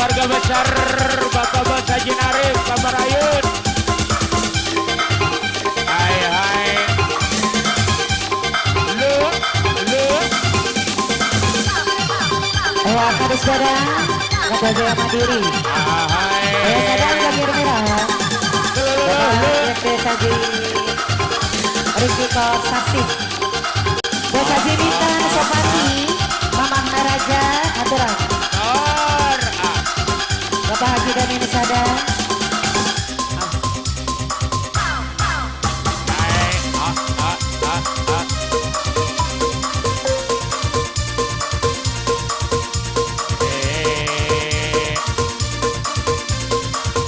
Keluarga besar Bapak Bos Haji Narif Kamarayun. Hai hai. Lu lu. Ayo Kadus Gadang, Kota Jaya Mandiri. Hai. Ayo Sadang Jagir Merah. Lu lu lu. Bapak RT Saji Riki Kosasih. Bos Haji Mita Sopati, Mamah Raja Aturan. Tor. Ah. Bapak Haji Dani Nusada. Hai. Ah ah ah ah. Eh.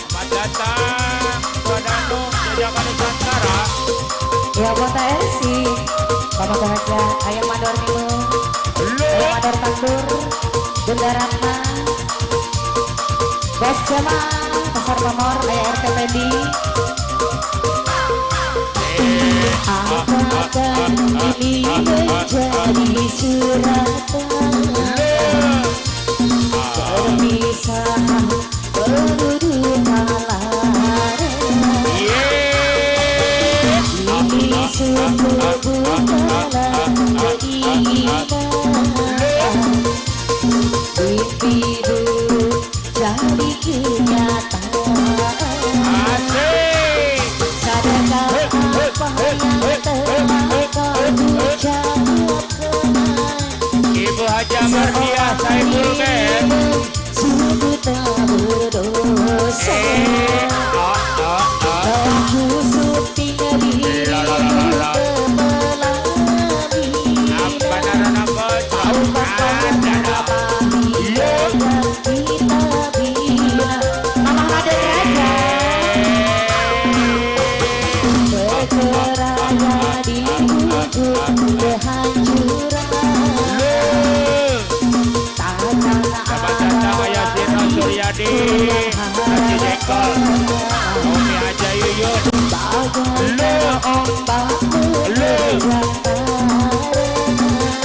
Selamat datang Badanu Jajaka Nusantara. Ya Bota Elsi, Bapak Bahagia, Ayam Mandor Milo, Lu. Ayam Mandor Tandur, Bunda Ratna, Bos Jamal, Pasar Pamor, Ayah RT Pendi. Eh. Ah ah Apakah ah ah ini ah ah ah. menjadi suratan Lu. Ah. perpisahan penuh duka lara? Yeay. Ah Ini ah ah sungguh ah ah ah bukanlah ah ah ah ah. keinginan. Mimpi buruk jadi kenyataan. Asik. Sadarkah Hei, hei, apa hei, yang hei, hei, telah hei, kau hei, hei. ucapkan? Ibu Haja Mardiah Seorang Saiful Ben. dirimu sungguh tak berdosa. Eh, ah ah ah. Terusuk La la la dirimu la la. ke Apa pelaminan. narana bocor? Tahukah kau Ada dah. betapa Iya. yang kita bina? Mama Raden Raja. Eh. Ah ah ah Bercerai ah di ah ah ujung ah ah. kehancuran. Lu. Takkan Selamat ada datang Ayah Sino lagi Suryadi, yang Haji Jengkol, harapan. Umi Haja Yuyun. Bagaikan Lu. ombak Lu. menerjang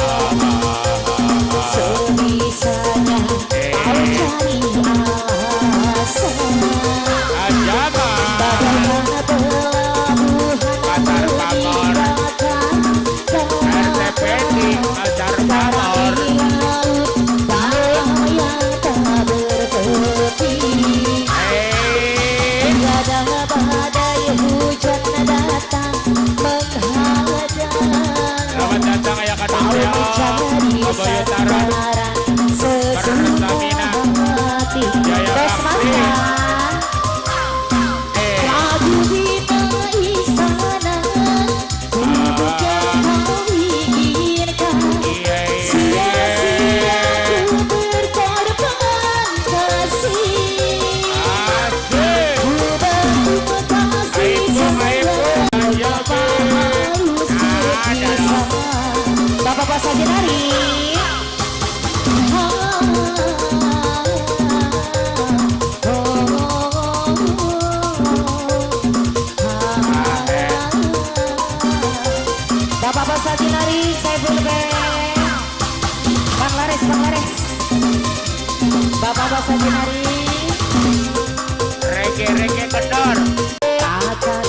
Ah ah ah ah. Sebisanya kau Eh. cari alasan. Ajaman. Bagaikan pelabuhan Pasar Pamor, meninggalkan RT Pendi, Pasar Pamor. Karang di laut Lu. yang tak bertepi. Eh. Tiada badai hujan datang menghadang. Selamat datang Ayah Kau Kaduseo, menjadi Bapak Yutaran, sandaran sesuka Pertamina, hati. Jaya Bos Bakti. Mata, Eh. lagu bina istana bukan Ah. kau inginkan. Iya iya iya. Sia-sia ku berkorban kasih. Asik. Ku berterima kasih Aipung sayang, aipung tapi ajaman. harus Ada berpisah. dong. Bapak Bos Haji Nari. Ah eh. Bapak Bos Haji Nari, Saiful Ben. Bang Laris, Bang Laris. Bapak Bos Haji Nari. Rege rege kendor. Takkan